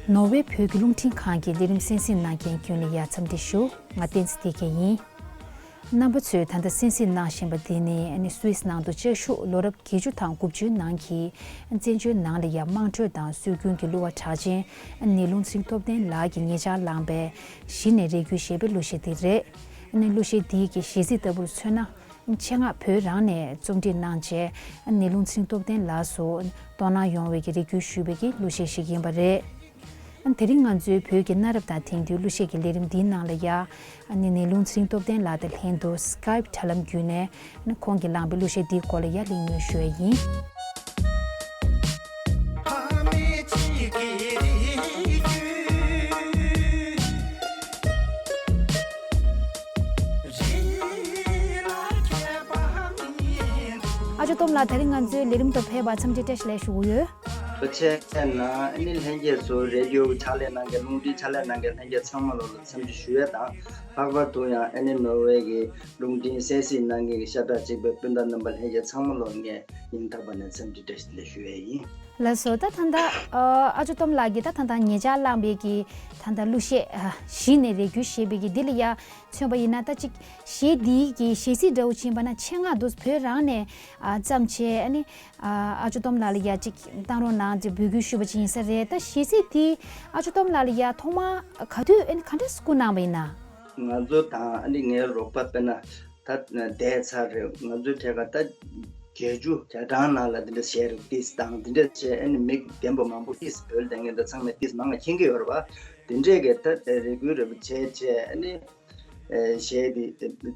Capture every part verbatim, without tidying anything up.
ནོར་ཝེ་བོད་ཀྱི་རླུང་འཕྲིན་ཁང་གི་ལས་རིམ་གསན་གཟིགས་གནང་མཁན་ཁྱོན་ལ་ཡ་འཚམས་འདྲི་ཞུ། ང་བསྟན་འཛིན་བདེ་སྐྱིད་ཡིན། རྣམ་པ་ཚོས་ད་ལྟ་གསན་གཟིགས་གནང་བཞིན་པ་འདི་ནི་ཨ་ནི་སུད་སི་ནང་དུ་བཅའ་བཞུགས་ལོ་རབས་བརྒྱད་ཅུ་དང་དགུ་བཅུའི་ནང་གི་བཙན་བྱོལ་ནང་ལ་ཡ་དམངས་ཁྲོད་དང་སྲོལ་རྒྱུན་གྱི་གླུ་བ་གྲགས་ཅན་ཨ་ནི་རླུང་འཕྲིན་སྟོབས་ལྡན་ལགས་ཀྱིས་ཉེ་ཆར་བླངས་པའི་གཞི་ནས་རེ་སྐུལ་ཞེས་པའི་གླུ་གཞས་འདི་རེད། ཨ་ནི་གླུ་གཞས་འདི་གི་གཞས་ཚིག་ལྟ་བུར་མཚོན་ན། ཆེད་མངགས་བོད་རང་ནས་རྩོམ་སྒྲིག་གནང་རྗེས་ཨ་ནི་རླུང་འཕྲིན་སྟོབས་ལྡན་ལགས་སུ་གཏོང་གནང་ཡོང་བའི་གི་རེ་སྐུལ་ཞུས་པའི་གི་གླུ་གཞས་ཤིག་ཡིན་པ་རེད། ཨ་ནི་དེ་རིང་ང་ཚོའི་བོད་ཀྱི་གནའ་རབས་དང་དེང་དུས་གླུ་གཞས་ཀྱི་ལས་རིམ་འདིའི་ནང་ལ་ཡ་ཨ་ནི་ནི་རླུང་འཕྲིན་སྟོབས་ལྡན་ལགས་དང་ལྷན་དུ་Skype་དྲ་ལམ་བརྒྱུད་ནས་ཨ་ནི་ཁོང་གིས་བླངས་པའི་གླུ་གཞས་འདིའི་སྐོར་ལ་ཡ་གླེང་མོལ་ཞུ་ཡ་ཡིན། ཨ་ཅོ་སྟོབས་ལགས་དེ་རིང་ང་ཚོའི་ལས་རིམ་དུ་ཕེབས་པར་འཚམས་འདྲི་བཀྲ་ཤིས་བདེ་ལེགས་ཞུ་གི་ཡོད། ཐུགས་རྗེ་གནང་། ཨ་ནི་ལྷན་རྒྱས་ཚོ་རེ་ཌི་ཡོ་ཕྱག་ལས་གནང་མཁན་རླུང་འཕྲིན་ཕྱག་ལས་གནང་མཁན་ལྷན་རྒྱས་ཚང་མ་ལོ་ལ་འཚམས་འདྲི་ཞུ་ཡས་དང་། ལྷག་པར་དུ་ཡང་ཨ་ནི་ནོར་ཝེ་གི་རླུང་འཕྲིན་གསན་གཟིགས་གནང་མཁན་གྱི་ཤ་ཁྲག་གཅིག་པའི་སྤུན་ཟླ་རྣམ་པ་ལྷན་རྒྱས་ཚང་མ་ལོ་ངས་སྙིང་ཐག་པ་ནས་འཚམས་འདྲི་བཀྲ་ཤིས་བདེ་ལེགས་ཞུ་ཡས་ཡིན། ལགས་སོ། ད་ད་ལྟ་ཨ་ཅོ་སྟོབས་ལགས་ཀྱིས་ད་ད་ལྟ་ཉེ་ཆར་བླངས་པའི་གི་ད་ལྟ་གླུ་གཞས་ཨ་གཞི་ནས་རེ་སྐུལ་ཞེས་པའི་གི་འདི་ལ་ཡ་མཚོན་པ་ཡིན་ན་ད་ཅིག་གཞས་འདིའི་གི་གཞས་ཚིག་འདྲ་བོ་ཕྱིན་པ་ན་ཆེད་མངགས་འདུག་བོད་རང་ནས་ཨ་བརྩམས་བྱས་ཨ་ནི་ཨ་ཨ་ཅོ་སྟོབས་ལགས་ལ་ཡ་ཅིག་བཏང་རོགས་གནང་ཅེས་འབོད་སྐུལ་ཞུས་པ་ཅིག་ཡིན་ས་རེད། ད་གཞས་ཚིག་འདི་ཨ་ཅོ་སྟོབས་ལགས་ལ་ཡ་ཐོག་མར་ག་དུས་ཨ་ནི་ག་འདྲས་བསྐུར་གནང་བ་ཡིན་ན། ང་ཚོ་དང་ཨ་ནི་ངའི་རོགས་པ་དཔེར་ན་ད་འདས་ཚར་རེད། ང་ཚོའི་གྲས་ཀ་ད་བརྒྱད་ཅུ་གྱ་གྲངས་ནང་ལ་འདི་འདྲ་བྱས་རེད། ཏིས་དང་འདི་འདྲ་བྱས་ཨ་ནི་མི་རྒན་པོ་མང་པོ་ཏིས་བོད་ལ་བསྡད་མཁན་ད་ཚང་མས་ཏིས་མང་ང་མཁྱེན་གྱི་ཡོད་རེད་བ། འདི་འདྲས་ཀྱི་ད་རེ་སྐུལ་རེ་བ་བྱས་བྱས་ཨ་ནི་གཞས་འདི་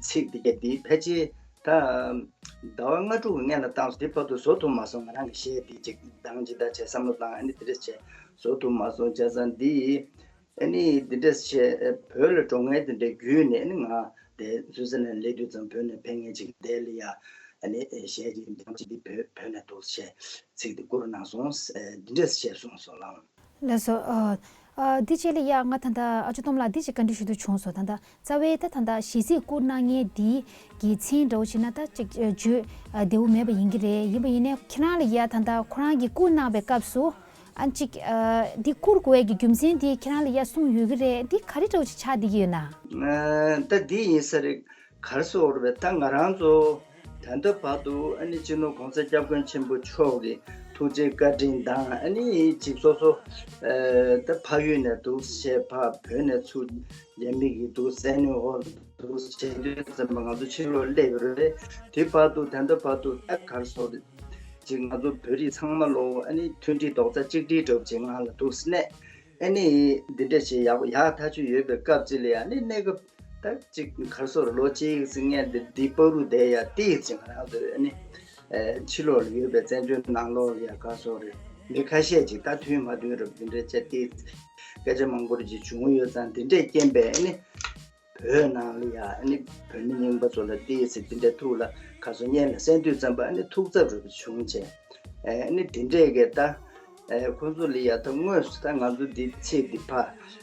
ཚིག་འདི་ག་འདི་ཕལ་ཆེར་ད་ཟླ་བ་ལྔ་དྲུག་གི་སྔོན་ལ་བཏང་སོང་། དེ་བར་དུ་བཟོ་ཐུབ་མ་སོང་། ང་རང་གི་གཞས་འདི་ཅིག་འདང་ཅིག་ད་བྱས་བསམ་བློ་བཏང་ཨ་ནི་དེ་འདྲ་བྱས་བཟོ་ཐུབ་མ་སོང་། བྱས་ཙང་འདི་ཨ་ནི་འདི་འདྲ་བྱས་བོད་ལ་འགྲོ་མཁན་དེ་འདྲ་བརྒྱུད་ནས་ཨ་ནི་ང་དེ་སུད་སི་ལན་སླེབས་དུས་ཙམ་བོད་ནས་ཕེབས་མཁན་ཅིག་དེ་ལ་ཡ་ཨ་ནི་གཞས་ཅིག་འདང་ཅིག་འདི་བོད་བོད་ནས་འདུག་བྱས་ཚིག་འདི་བསྐུར་གནང་སོང་། འདི་འདྲ་བྱས་གསུངས་སོང་ལགས། ལགས་སོ། ཨ་ཨ་འདི་རྗེས་ལ་ཡ་ང་ད་ལྟ་ཨ་ཅོ་སྟོབས་ལགས་འདི་ཅིག་བཀའ་འདྲི་ཞུ་འདོད་བྱུང་སོང་། ད་ལྟ་རྩ་བའི་ད་ད་ལྟ་གཞས་ཚིག་བསྐུར་གནང་མཁན་འདི་གི་མཚན་འདྲ་བོ་ཞིག་ན་ད་ཅིག་ཨ་བརྗོད་ཨ་བདེ་བོ་མེད་པ་ཡིན་གྱི་རེད། ཡིན་པ་ཡིན་ནའི་ཁྱེད་རང་ལ་ཡ་ད་ལྟ་ཁོ་རང་གིས་བསྐུར་གནང་བའི་སྐབས་སུ་ཨ་ཅིག་ཨ་འདི་བསྐུར་དགོས་ཡས་ཀྱི་རྒྱུ་མཚན་འདི་ཁྱེད་རང་ལ་ཡ་གསུངས་ཡོད་ཀྱི་རེད། འདི་ག་རེ་འདྲ་བོ་ཞིག་ཆགས་བསྡད་ཀྱི་ཡོད་ན། ཨ་ད་འདི་ཡིན་ས་རེད། ག་རེ་ཟེར་དགོས་རེད་པས། ད་ང་རང་ཚོ་ད་ལྟ་བར་དུ་ཨ་ནི་སྤྱི་ནོར་གོང་ས་སྐྱབས་མགོན་ཆེན་པོ་མཆོག་གི་ཐུགས་རྗེ་བཀའ་དྲིན་དང་ཨ་ནི་ཅིག་སོ་སོ་ཨ་ད་ཕ་ཡུལ་ནས་འདུག་བྱས་ཕ་བོད་ནས་ཚུར་རྒྱ་མི་གིས་འདུག་བཙན་གནོན་འོག་འདུག་བྱས་དུས་ཙམ་པ་ང་ཚོ་ཕྱི་ལོགས་སླེབས་ཡོད་རེད། དེ་བར་དུ་ད་ལྟ་བར་དུ་ད་ག་རེ་ཟེར་དགོས་རེད། ཅིག་ང་ཚོ་བོད་རིགས་ཚང་མ་ལོ་ཨ་ནི་མཐུན་སྒྲིལ་རྡོག་རྩ་གཅིག་སྒྲིལ་འདྲ་བོ་ཅིག་ངང་ལ་འདུག་གནས། ཨ་ནི་འདི་འདྲ་བྱས་ཡག་ཡག་ཐག་ཆོད་ཡོད་པའི་སྐབས་ཅིག་ལ་ཡ་ཨ་ནི་གནས་སྐབས་ད་ཅིག་ག་རེ་ཟེར་དགོས་རེད། ལོ་གཅིག་ཙམ་སྔོན་འདི་འདི་བར་དུ་བསྡད་ཡ་ཏིས་ཅིག་ང་རང་ཚོའི་ཨ་ནི་ཨ་ཕྱི་ལོགས་ལ་ཡོད་པའི་བཙན་བྱོལ་ནང་ལོགས་ལ་ཡ་ག་རེ་ཟེར་དགོས་རེད། མི་ཁ་ཤས་ཅིག་ད་མཐུན་མ་མཐུན་རབས་འདི་འདྲ་བྱས་ཏིས་སྐད་ཆ་མང་པོ་རེ་ཅིག་བྱུང་ཡོད་ཙང་། འདི་འདྲའི་རྐྱེན་པས་ཨ་ནི་བོད་ནང་ལ་ཡ་ཨ་ནི་བོད་མི་རྙིང་པ་ཚོ་ལ་ཏིས་ཙི་འདི་འདྲའི་ཐུགས་ལ་ག་རེ་ཟེར་དགོས་རེད། སྙན་ལ་གསན་དུས་ཙམ་པ་ཨ་ནི་ཐུགས་འཚབ་རེ་བྱུང་བྱས། ཨ་ནི་འདི་འདྲས་ཀྱི་ད་ཨ་ཁོང་ཚོ་ལ་ཡ་ད་དངོས་སུ་ད་ང་ཚོ་འདི་ཚེ་འདི་ཕ་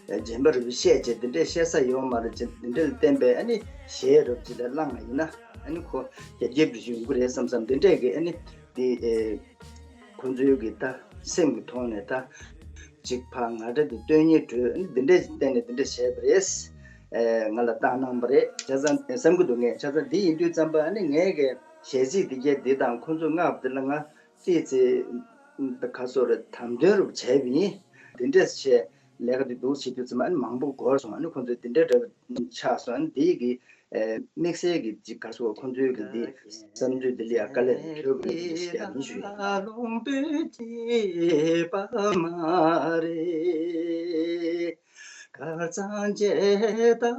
རྗེན་པ་རེ་བཤད་བྱས་འདི་འདྲས་བཤད་ས་ཡོད་མ་རེད་ཅེས་འདི་འདྲས་ལ་བརྟེན་པའི་ཨ་ནི་གཞས་རབ་ཅིག་ལ་བླངས་པ་ཡིན་ན་ཨ་ནི་ཁོ་རྒྱབ་རྒྱབ་རེ་ཡོང་གི་རེད་བསམ་བསམ་འདི་འདྲས་ཀྱི་ཨ་ནི་འདི་ཨེ་ཁོང་ཚོའི་གི་ད་སེམས་ཀྱི་ཐོག་ནས་ད་ཅིག་ཕ་ང་འདྲ་འདི་སྟོན་ཉེ་གྲོས་ཨ་ནི་འདི་འདྲས་ཀྱི་སྟེང་ནས་འདི་འདྲས་བྱས་པ་རེད། ཨེ་ང་ལ་བཏང་གནང་བ་རེད། བྱས་ཙང་བསམ་གྱི་འདུག་ངས། བྱས་ཙང་འདི་ཡིན་དུས་ཙམ་པ་ཨ་ནི་ངས་གི་གཞས་ཚིག་འདི་གས་འདི་དང་ཁོང་ཚོས་མངགས་པ་འདི་ལ་ང་ཏིས་ཙི་ག་རེ་ཟེར་དགོས་རེད། དམ་དོན་རུ་བྱས་པ་ཡིན། འདི་འདྲས་བྱས་ལས་ཀ་འདི་འདུག་བྱེད་དུས་ཙམ་ཨ་ནི་མང་པོ་འགོར་སོང་། ཨ་ནི་ཁོང་ཚོས་འདི་འདྲས་འདྲ་བ་ཆགས་སོང་། ཨ་ནི་འདི་གི་ཨེ་དམིགས་བསལ་གྱི་ཅིག་ག་རེ་ཟེར་དགོས། ཁོང་ཚོའི་གི་འདི་བསམ་ཚུལ་འདི་ལ་ཡ་དཀའ་ལས་ཐོབ་ཡོད་ཞེས་མི་ཞུ་ཡ། ལོང་པོའི་སྐྱེས་པ་མ་རེད། དཀར་གཙང་རྒྱལ་དར་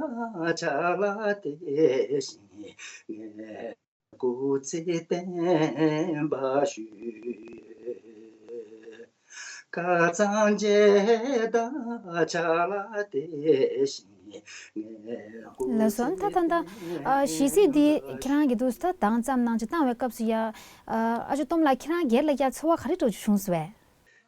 ཕྱག་ལ་དེ་བཞིན་ངས་སྐུ་ཚེ་བརྟན་པ་ཞུ། དཀར་གཙང་རྒྱལ་དར་ཕྱག་ལ་དེ་བཞིན་ངས་སྐུ་ལགས་སོ། ཨ་ད་ད་ད་ཨ་གཞས་ཚིག་འདི་ཁྱེད་རང་གིས་འདུག་ད་དང་བརྩམས་གནང་ཅིག་བཏང་བའི་སྐབས་སུ་ཡ་ཨ་ཨ་ཅོ་སྟོབས་ལགས་ཁྱེད་རང་སྒེར་ལ་ཡ་ཚོར་བ་ག་རེ་འདྲ་བྱུང་སོང་བས།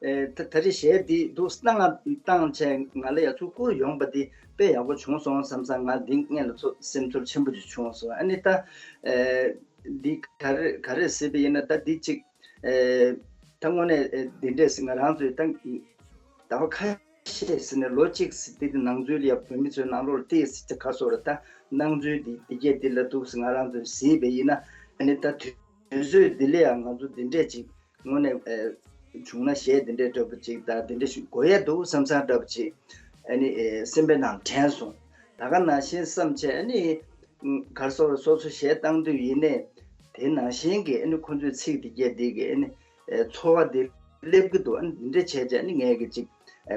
ཨེ་ད་ད་རེས་གཞས་འདི་འདུག་བཏང་བཏང་བྱས་ང་ལ་ཡ་ཚུར་བསྐུར་ཡོང་པ་འདི་དཔེ་ཡག་པོ་བྱུང་སོང་བསམ་སོང་། ང་འདི་སྔོན་ལ་ཚོ་སེམས་ཚོར་ཆེན་པོ་ཅིག་བྱུང་སོང་། ཨ་ནི་ད་ཨེ་འདི་ག་རེ་ག་རེ་ཟེར་བ་ཡིན་ན་ད་འདི་ཅིག་ཨེ་ད་དངོས་གནས་ཨེ་འདི་འདྲས་ང་རང་ཚོའི་ད་ཟླ་བ་ཁ་ བཤད་ཟེར་ནས་ལོ་གཅིག་ཟེར་དེ་དེ་ནང་ཚུལ་ལ་ཡ་བོད་མི་ཚོའི་ནང་ལོགས་ལ་ཏིས་ཟེར་ག་སོགས་ལ་ད་སྣང་ཚུལ་འདི་འདི་སྐད་འདི་ལ་འདུག་ཟེར་ང་རང་ཚོས་གཟིགས་པ་ཡིན་ན་ཨ་ནི་ད་དུས་ཚོད་འདི་ལ་ཡང་ང་ཚོ་འདི་འདྲས་ཅིག་དངོས་གནས་ཨེ་བྱུང་ན་གཞས་འདི་འདྲས་འདྲ་པོ་ཅིག་དང་འདི་འདྲས་ཞིག་དགོས་ཡ་འདུག་བསམ་བསམ་འདྲ་པོ་ཅིག་ཨ་ནི་ཨེ་སེམས་པའི་ནང་དྲན་སོང་། ད་ག་ནང་བཞིན་བསམ་བྱས་ཨ་ནི་གར་སོགས་སོ་སོ་གཞས་བཏང་དུས་ཡིན་ནའི་དེ་ནང་བཞིན་གྱི་ཨ་ནི་ཁོང་ཚོའི་ཚིག་འདི་སྐད་འདི་གི་ཨ་ནི་ཚོར་བ་འདི་སླེབས་ཀྱི་འདུག་ཨ་ནི་འདི་འདྲ་བྱས་བྱས་ཨ་ནི་ངས་གི་ཅིག་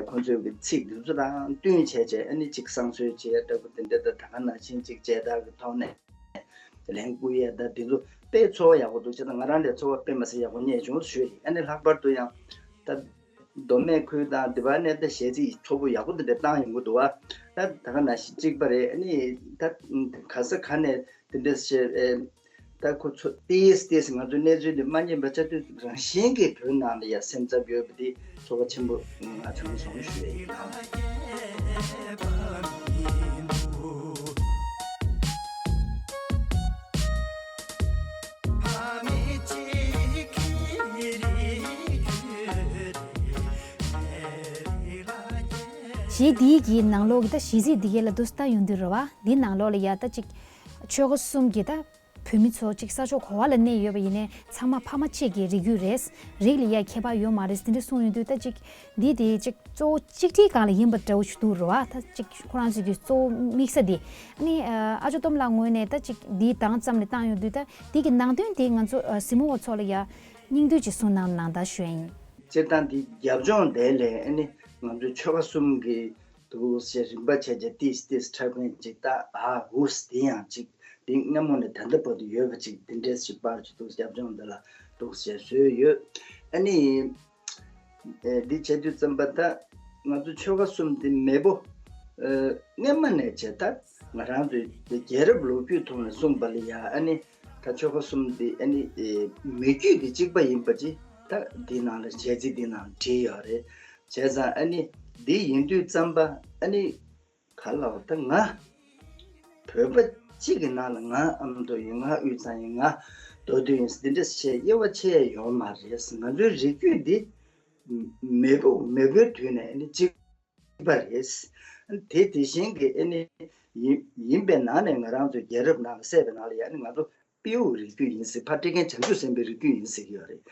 ཁོང་ཚོའི་གི་ཚིག་འདི་ཚོ་དང་བསྟུན་བྱས་བྱས་ཨ་ནི་ཅིག་བསང་གསོལ་བྱེད་ཡ་འདྲ་པོ་འདི་འདྲ་དང་ད་ག་ནང་བཞིན་ཅིག་མཇལ་དར་གྱི་ཐོག་ནས་ལན་བསྐུར་ཡ་ད་འདི་ཚོ་དཔེ་ཚོར་བ་ཡག་པོ་འདུག་བྱས་ཙང་ང་རང་ལས་ཚོར་བ་དཔེ་མ་སྲིད་ཡག་པོ་རྙེད་བྱུང་ཞུ་ཡ་ཡིན། ཨ་ནི་ལྷག་པར་དུ་ཡང་ད། མདོ་སྨད་ཁུལ་དང་འདི་པ་ནས་ད་གཞས་ཚིག་ཚོ་བོ་ཡག་པོ་འདི་འདྲ་བཏང་ཡོང་གི་འདུག་ཨ། ད་ད་ག་ནང་བཞིན་གཅིག་པ་རེད། ཨ་ནི་ད་ག་ས་ག་ནས་འདི་འདྲ་བཤད་ཨེ། ད་ཁོ་ཚོ་ཏིས་ཏིས་ང་ཚོ་གནས་ཚུལ་འདི་མ་རྙེད་པ་ཆ་དུས་རང་བཞིན་གྱིས་བོད་ནང་ལ་ཡ་སེམས་འཚབ་ཡོད་པ་འདི་ཚོར་བ་ཆེན་པོ་ང་བྱུང་སོང་ཞུ་ཡ་ཡིན། གཞས་འདིའི་གི་ནང་ལོགས་ཀྱི་ད་གཞས་ཚིག་འདི་གའི་ལ་དུ་ལྟ་ཡོང་དུས་རེད་བ། འདི་ནང་ལོགས་ལ་ཡ་ད་ཅིག་ཆོལ་ཁ་གསུམ་གྱི་ད་བོད་མི་ཚོ་ཅིག་ས་ཕྱོགས་ག་བ་ལ་གནས་ཡོད་པ་ཡིན་ནའི་ཚང་མ་ཕ་མ་གཅིག་གི་རིགས་རྒྱུད་རེད། རིགས་ལ་ཡ་ཁྱད་པར་ཡོད་མ་རེད་འདི་འདྲ་གསུངས་ཡོང་དུས་ད་ཅིག་འདི་དེ་ཅིག་གཙོ་བོ་གཅིག་སྒྲིལ་སྒང་ལ་ཡིན་པ་འདྲ་བོ་ཞིག་འདུག་རེད་བ། ད་ཅིག་ཁོ་རང་ཚོའི་གི་གཙོ་བོ་དམིགས་ས་འདི་ཨ་ནི་ཨ་ཅོ་སྟོབས་ལགས་ངོས་ནས་ད་ཅིག་འདིའི་དང་ཙམ་ལ་བཏང་ཡོང་དུས་ད་འདི་གི་ནང་དོན་དེ་ང་ཚོ་གཟིགས་མོ་བ་ཚོ་ལ་ཡ་སྙིང་བསྡུས་ཅིག་གསུང་གནང་གནང་ད་ཞུ་ཡ་ཡིན། སྤྱིར་བཏང་འདི་རྒྱབ་ལྗོངས་དེ་ལས་ཨ་ནི་ང་ཚོའི་ཆོལ་ཁ་གསུམ་གི་འདུག་ཟེར་རིམ་པ་བྱས་རྗེས་ཏིས་ཏིས་འཁྲབ་མཁན་ཅིག་ད་ཨ་འུ་དེ་ཡང་ཅིག་འདི་སྔ་མོ་ནས་ད་ལྟ་བར་དུ་ཡོད་པ་ཅིག་འདི་འདྲས་ཞིག་པར་ཅིག་འདུག་རྒྱབ་ལྗོངས་འདི་ལ་འདུག་ཟེར་བཟོས་ཡོད། ཨ་ནི་འདི་བྱས་དུས་ཙམ་པ་ད་ང་ཚོ་ཆོལ་ཁ་གསུམ་འདི་མེས་པོ་སྔན་མ་ནས་བྱས་ད་ང་རང་ཚོའི་རྒྱལ་རབས་ལོ་རྒྱུས་ཐོག་ནས་གསུངས་པ་ལ་ཡ་ཨ་ནི་ད་ཆོལ་ཁ་གསུམ་འདི་ཨ་ནི་མི་རྒྱུད་འདི་གཅིག་པ་ཡིན་པ་ཅིག་ད་འདི་ནང་ལ་བྱས་ཚིག་འདི་ནང་བྲིས་ཡོད་རེད། བྱས་ཙང་ཨ་ནི་འདི་ཡིན་དུས་ཙམ་པ་ཨ་ནི་ག་ལ་བ་ད་ང་བོད་པ་གཅིག་གི་ནང་ལ་ང་ཨ་མདོ་ཡིན། ང་དབུས་གཙང་ཡིན། ང་མདོ་སྟོད་ཡིན་འདི་འདྲ་བཤད་དབྱེ་བ་ཕྱེ་ཡ་ཡོད་མ་རེད། ང་ཚོའི་རིགས་རྒྱུད་འདི་མེས་པོ་མེས་པོའི་དུས་ནས་ཨ་ནི་གཅིག་པ་རེད། དེ་དེ་བཞིན་གྱི་ཨ་ནི་ཡིན་ཡིན་པའི་ནང་ནས་ང་རང་ཚོའི་རྒྱལ་རབས་ནང་ལ་གསལ་བའི་ནང་ལ་ཡ་ཨ་ནི་ང་ཚོ་སྤྲེའུ་རིགས་རྒྱུད་ཡིན་ཟེར། ཕ་སྤྲེལ་རྒན་བྱང་ཆུབ་སེམས་དཔའི་རིགས་རྒྱུད་ཡིན་ཟེར་གྱི་ཡོད་རེད།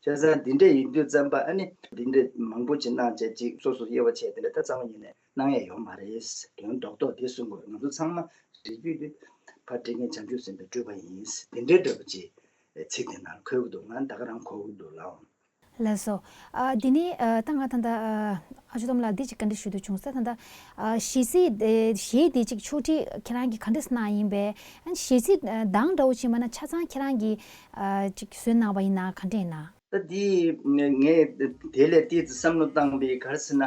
བྱས་ཙང་འདི་འདྲས་ཡིན་དུས་ཙམ་པ་ཨ་ནི་འདི་འདྲས་མང་པོ་ཅིག་གནང་བྱས་ཅིག་སོ་སོ་དབྱེ་བ་ཕྱེ་དེ་འདྲ་ད་རྩ་བ་ཉིད་ནས་གནང་ཡས་ཡོད་མ་རེད། དོན་རྡོག་རྡོག་དེ་གསུང་དགོས། ང་ཚོ་ཚང་མ་རིགས་རྒྱུད་དེ་ཕ་སྤྲེལ་རྒན་བྱང་ཆུབ་སེམས་དཔའི་སྤྲུལ་པ་ཡིན། འདི་འདྲས་འདྲ་པོ་ཅིག་ཚིག་དེ་ནང་འཁོད་ཀྱི་འདུག་ང་ད་ག་རང་གོ་གི་འདུག་ལགས། ལགས་སོ། ཨ་འདི་ནི་ཨ་ད་ང་ད་ལྟ་ཨ་ཅོ་སྟོབས་ལགས་འདི་ཅིག་བཀའ་འདྲི་ཞུ་འདོད་བྱུང་ས། ད་ལྟ་ཨ་གཞས་ཚིག་གཞས་འདི་ཅིག་ཕྱོགས་སྒྲིག་ཁྱེད་རང་གིས་ག་འདྲས་གནང་ཡིན་པས། ཨ་གཞས་ཚིག་གདངས་འདྲ་བོ་ཅིག་མ་ན་ཆ་ཚང་ཁྱེད་རང་གིས་ཨ་ཅིག་བཟོས་གནང་བ་ཡིན་ན་ག་འདྲས་ཡིན་ན། ད་འདི་ངས་དེ་ལས་ཏོག་ཙམ་བསམ་བློ་བཏང་པའི་ག་རེ་ཟེར་ན།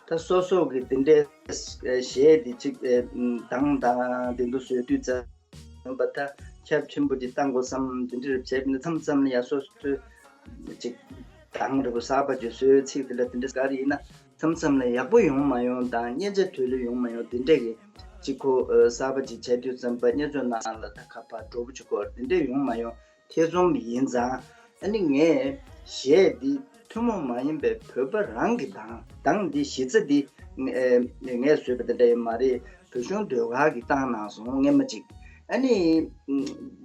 ད་སོ་སོ་གི་དེ་འདྲའི་གཞས་འདི་ཅིག་གདངས་དང་དེ་འདུག་བཟོས་དུས་ཙམ་པ་ད་ཁྱབ་ཆེན་པོ་ཅིག་བཏང་དགོས་བསམ་དེ་འདྲ་རེ་བྱས་པ་ཡིན་ན་མཚམས་མཚམས་ལ་ཡ་སོ་སོའི་ཅིག་གདངས་རེ་བོ་གསར་པ་ཅིག་བཟོས། ཚིག་དེ་ལ་དེ་འདྲ་ག་རེ་ཡིན་ན་མཚམས་མཚམས་ལ་ཡག་པོ་ཡོང་མ་ཡོང་དང་སྙན་ཆ་དོད་ལོས་ཡོང་མ་ཡོང་དེ་འདྲ་གི་ཅིག་ཁོ་གསར་པ་ཅིག་བྱས་དུས་ཙམ་པ་སྙན་ཚོ་ནང་ལ་ད་ཁ་པར་འགྲོ་བུ་ཅིག་གོ་དེ་འདྲ་ཡོང་མ་ཡོང་། ཐེ་ཚོམ་ཡིན་ཙང་། ཨ་ནི་ངས་གཞས་འདི་ཐུན་མོང་མ་ཡིན་པའི་བོད་པ་རང་གི་གདངས། གདངས་འདི་གཞི་རྩ་འདི་ངས་ངས་བཟོས་པ་དེ་འདྲ་ཡིན་མ་རེད། བོད་གཞུང་ཟློས་གར་གྱིས་བཏང་གནང་སོང་སྔན་མ་ཅིག་ཨ་ནི་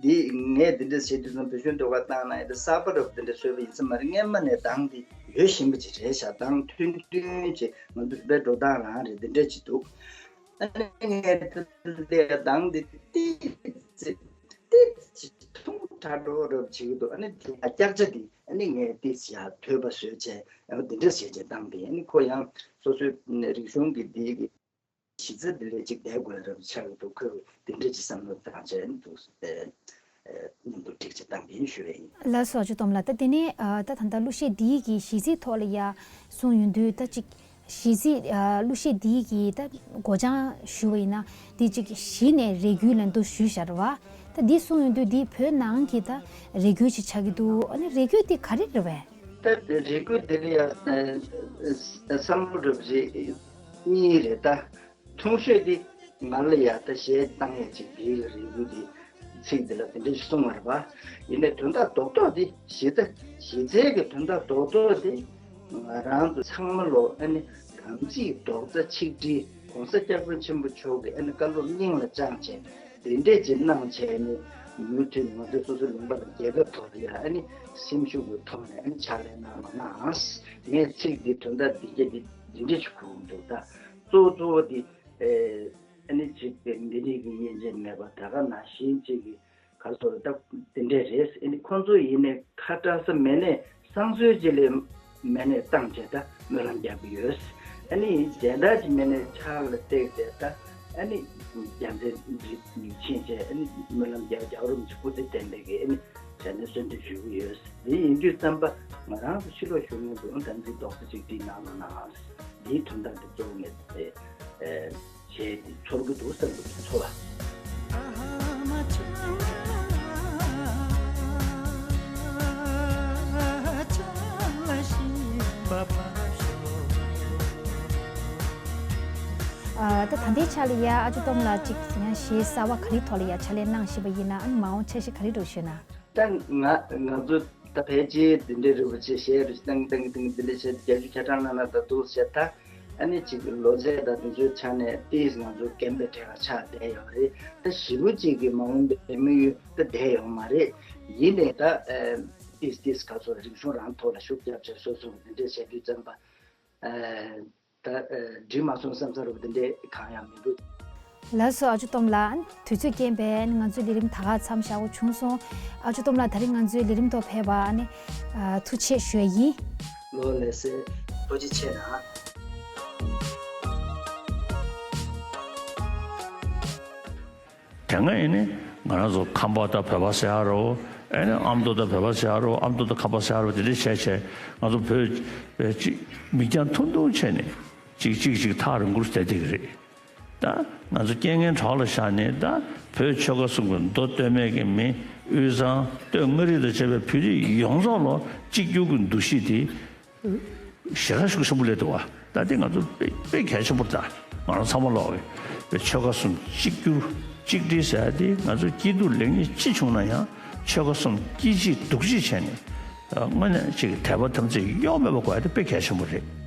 འདི་ངས་འདི་འདྲ་བྱེད་དུས་ཙམ་བོད་གཞུང་ཟློས་གར་བཏང་གནང་ཡོད་དེ་གསར་པ་རབ་འདི་འདྲ་བཟོས་པ་ཡིན་ས་མ་རེད། སྔན་མ་ནས་གདངས་འདི་ཡོད་བཞིན་པ་ཅིག་རེད་ཤག་གདངས་ཐུང་ཐུང་ཅིག་ང་ཚོ་བོད་པའི་འགྲོ་སྟངས་རང་རེད། འདི་འདྲ་ཅིག་འདུག་ཨ་ནི་ངས་འདི་འདྲ་གདངས་འདི་ཏིག་ཙི། ཏིག་ཙི་ཐུང་དྲགས་འགྲོ་རབས་བྱེད་ཀྱི་འདུག་ཨ་ནི་དེ་ཡང་སྐྱག་ཆ་འདི་ཨ་ནི་ངས་ཏིག་ཙི་ཡར་དོད་པ་བཟོས་བྱས་ཡང་འདི་འདྲ་བྱས་བྱས་བཏང་པས། ཨ་ནི་ཁོ་ཡང་སོ་སོའི་རིག་གཞུང་གི་འདི་གི་གཞི་རྩ་འདི་ལས་ཅིག་བསྡད་དགོས་རབས་ཆགས་ཀྱི་འདུག་ཁོས་འདི་འདྲ་ཅིག་བསམ་བློ་བཏང་བྱས་ཨ་ནི་འདུག་ཨ་མཉམ་དུ་སྒྲིག་བྱས་བཏང་པ་ཡིན་ཞུ་བ་ཡིན། ལགས་སོ་ཨ་ཅོ་སྟོབས་ལགས། ད་དེ་ནས་ཨ་ད་ད་ལྟ་གླུ་གཞས་འདིའི་གི་གཞས་ཚིག་ཐོག་ལ་ཡ་གསུངས་ཡོང་དུས་ད་ཅིག་གཞས་ཚིག་ཨ་གླུ་གཞས་འདིའི་གི་ད་སྒོ་བྱང་ཞུ་བ་ཡིན་ན་འདི་ཅིག་གཞི་ནས་རེ་སྐུལ་ལ་འདུག་ཞུས་བཞག་རེད་བ། ད་འདི་གསུངས་ཡོང་དུས་འདི་བོད་ནང་གི་ད་རེ་སྐུལ་ཅིག་ཆགས་ཀྱི་འདུག་ཨ་ནི་རེ་སྐུལ་འདི་ག་རེ་རེད་བས། ད་རེ་སྐུལ་འདི་ལ་ཡ་བསམ་བློ་རབ་རེ་གཉིས་རེད་ད། ཐུང་ཤོས་འདི་ང་ལ་ཡ་ད་གཞས་བཏང་ཡ་ཅིག་འདི་ལ་རེ་སྐུལ་འདི་ཚིག་འདི་ལ་དེ་འདྲ་ཞིག་གསུངས་པ་རེད་པ། ཡིན་ནའི་དོན་དག་རྡོག་རྡོག་འདི་གཞི་རྩ་གཞི་རྩའི་གི་དོན་དག་རྡོག་རྡོག་འདི་ང་རང་ཚོ་ཚང་མ་ལོ་ཨ་ནི་ དམ་ཚིག་རྡོག་རྩ་ཆིག་སྒྲིལ་༸གོང་ས་༸སྐྱབས་མགོན་ཆེན་པོ་མཆོག་གིས་ཨ་ནི་བཀའ་སློབ་སྙིང་ལ་བཅངས་བྱས་དེ་འདྲས་ཅིག་གནང་བྱས་ནས་མུ་མཐུད་ནས་ང་ཚོ་སོ་སོའི་ལུང་པ་དང་རྒྱལ་ཁབ་ཐོག་ལ་ཡ་ཨ་ནི་སེམས་ཤུགས་ཀྱི་ཐོག་ནས་ཨ་ནི་ཕྱག་ལས་གནང་རོགས་གནང་། ངས་ཚིག་འདི་དོན་དག་འདི་སྐད་འདི་འདི་འདྲས་ཅིག་གོ་གི་འདུག་ད་གཙོ་བོ་གཙོ་བོ་འདི་ཨ་ནི་ཅིག་འདི་འདྲས་ཀྱི་དབྱེ་འབྱེད་མེད་པ་ད་ག་ནང་བཞིན་ཅིག་གི་ག་སོ་ད་དེ་འདྲས་རེད། ཨ་ནི་ཁོང་ཚོ་ཡིན་ནའི་ཁ་གྲག་ས་མེད་ནའི་བསང་གསོལ་ཅིག་ལས་མེད་ནའི་བཏང་བྱས་ད་སྨོན་ལམ་རྒྱག་གི་ཡོད། ཨ་ནི་སྦྱིན་བདག་ཅིག་མེད་ནའི་ཕྱག་ལ་བཏེགས་བྱས་ད་ཨ་ནི་རྒྱལ་མཚན་འདི་ཕྱིན་བྱས་ཨ་ནི་སྨོན་ལམ་རྒྱག་རྒྱག་རུང་ཅིག་སྐུ་ཚེ་བརྟན་པའི་གི་ཨ་ནི་བྱས་ནས་གསོལ་འདེབས་ཞུ་གི་ཡོད། དེ་ཡིན་དུས་ཙམ་པ་ང་རང་ཚོ་ཕྱི་ལོགས་བཞུགས་མཁན་ཚོ་དམ་ཚིག་རྡོག་རྩ་གཅིག་སྒྲིལ་གནང་རོགས་གནང་། འདིའི་དོན་དག་འདི་གཙོ་བོ་ངས་བྱས་ཏེ་ཚོར་གྱི་འདུག་བསམ་གྱི་འདུག་ཚོར་བ། ཨ། ད་ད་ལྟའི་ཆ་ལ་ཡ་ཨ་ཅོ་སྟོབས་ལགས་ཅིག་ཡང་གཞས་གསར་བ་ག་རེ་ཐོག་ལ་ཡ་ཕྱག་ལས་གནང་བཞིན་པ་ཡིན་ན་ཨ་ནི་མ་འོངས་འཆར་གཞི་ག་རེ་འདུག་ཞུས་ན། ད་ང་ང་ཚོ་ད་ཕལ་ཆེར་འདི་འདྲའི་རིན་པོ་ཆེ་གཞས་རུ་བཏང་བཏང་བཏང་འདི་འདྲ་བྱས་བརྒྱད་ཅུ་གྱ་གྲངས་ནང་ལ་ད་འདུག་བྱས་ད་ཨ་ནི་ཅིག་ལོ་ཚད་ད་དེ་ཚོའི་ཆ་ནས་ཏིས་ང་ཚོ་རྒན་པའི་གྲས་ལ་ཆགས་བསྡད་ཡོད་རེད། ད་ཞེ་པོ་ཅིག་གི་མ་འོངས་པའི་མི་ཡུལ་ད་བསྡད་ཡོད་མ་རེད། ཡིན་ནའི་ད་ཨ་ཏིས་ཏིས་ག་ཚོད་རིག་གཞུང་རང་ཐོག་ལ་ཤུགས་རྒྱབ་བྱས་སོ་སོ་འདི་འདྲ་བྱས་དུས་ཙམ་པ་ཨ། ད་ཨ་འགྲིག་མ་སོང་བསམ་ས་རུ་འདི་འདྲའི་གང་ཡང་མི་འདུག་ལགས་སོ། ཨ་ཅོ་སྟོབས་ལགས། དུས་ཚོད་རྐྱེན་པས་ང་ཚོའི་ལས་རིམ་ད་ག་མཚམས་བཞག་དགོས་བྱུང་སོང་། ཨ་ཅོ་སྟོབས་ལགས་ད་རིང་ང་ཚོའི་ལས་རིམ་ཐོག་ཕེབས་པ་ཨ་ནི་ཨ་ཐུགས་རྗེ་ཆེ་ཞུ་ཡ་ཡིན། ལོ་ལེགས་སེ། ཐུགས་རྗེ་ཆེ་གནང་། དེ་སྔ་ཡིན་ནི་ང་རང་ཚོ་ཁམས་པ་དང་བོད་པ་ཟེར་ཡ་རོ། ཨེ་ནི་ཨ་མདོ་དང་བོད་པ་ཟེར་ཡ་རོ། ཨ་མདོ་དང་ཁམས་པ་ཟེར་ཡ་རོ། དེ་འདྲ་བྱས་བྱས་ང་ཚོ་བོད་ཅིག་མིག་རྒྱང་ཐུང་ཐུང་བྱས་ནས་ཅིག་ཅིག་ཅིག་ཐག་རིང་པོར་བསྡད་བསྡད་ཀྱི་རེད། ད་ང་ཚོ་རྐྱེན་ངན་གྲོགས་ལ་བཞག་ནས་ད་བོད་ཆོལ་ཁ་གསུམ་གྱི་མདོ་སྟོད་སྨད་ཀྱི་མི་དབུས་གཙང་སྟོད་མངའ་རིས་དང་བཅས་པའི་བོད་རིགས་ཡོངས་རྫོགས་ལ་གཅིག་གྱུར་གྱི་འདུ་ཤེས་དེ་ཞེ་དྲག་ཤུགས་ཆེན་པོ་སླེབས་འདུག་བ། ད་དེ་ང་ཚོ་དཔེ་དཔེ་གལ་ཆེན་པོ་རེད། ད་ང་རང་ཚང་མ་ལོག་གི་ཆོལ་ཁ་གསུམ་གཅིག་གྱུར་གཅིག་སྒྲིལ་ཟེར་ཡ་དེ་ང་ཚོ་སྐྱིད་སྡུག་ལེགས་ཉེས་ཅི་བྱུང་ན་ཡང་ཆོལ་ཁ་གསུམ་སྐྱིད་གཅིག་སྡུག་གཅིག་བྱས་ནས་དངོས་གནས་ཅིག་དད་པ་དམ་ཚིག་གཡོ་མེད་པ་དགོས་ཡ་དེ་དཔེ་གལ་ཆེན་པོ་རེད།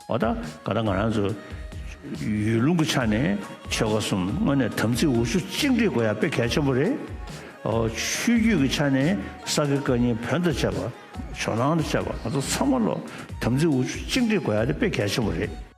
འོ་ད་ག་ད་ང་རང་ཚོ་ཡུལ་ལུང་གི་ཆ་ནས་ཆོལ་ཁ་གསུམ་དངོས་གནས་དམ་ཚིག་འུ་ཆུ་གཅིག་སྒྲིལ་དགོས་ཡ་དཔེ་གལ་ཆེན་པོ་རེད། ཨོ་ཆོས་བརྒྱུད་ཀྱི་ཆ་ནས་ས་དགེ་བཀའ་རྙིང་བོན་དང་བཅས་པ་ཇོ་ནང་དང་བཅས་པ་ང་ཚོ་ཚང་མ་ལོ་དམ་ཚིག་འུ་ཆུ་གཅིག་སྒྲིལ་དགོས་ཡ་དེ་དཔེ་གལ་ཆེན་པོ་རེད།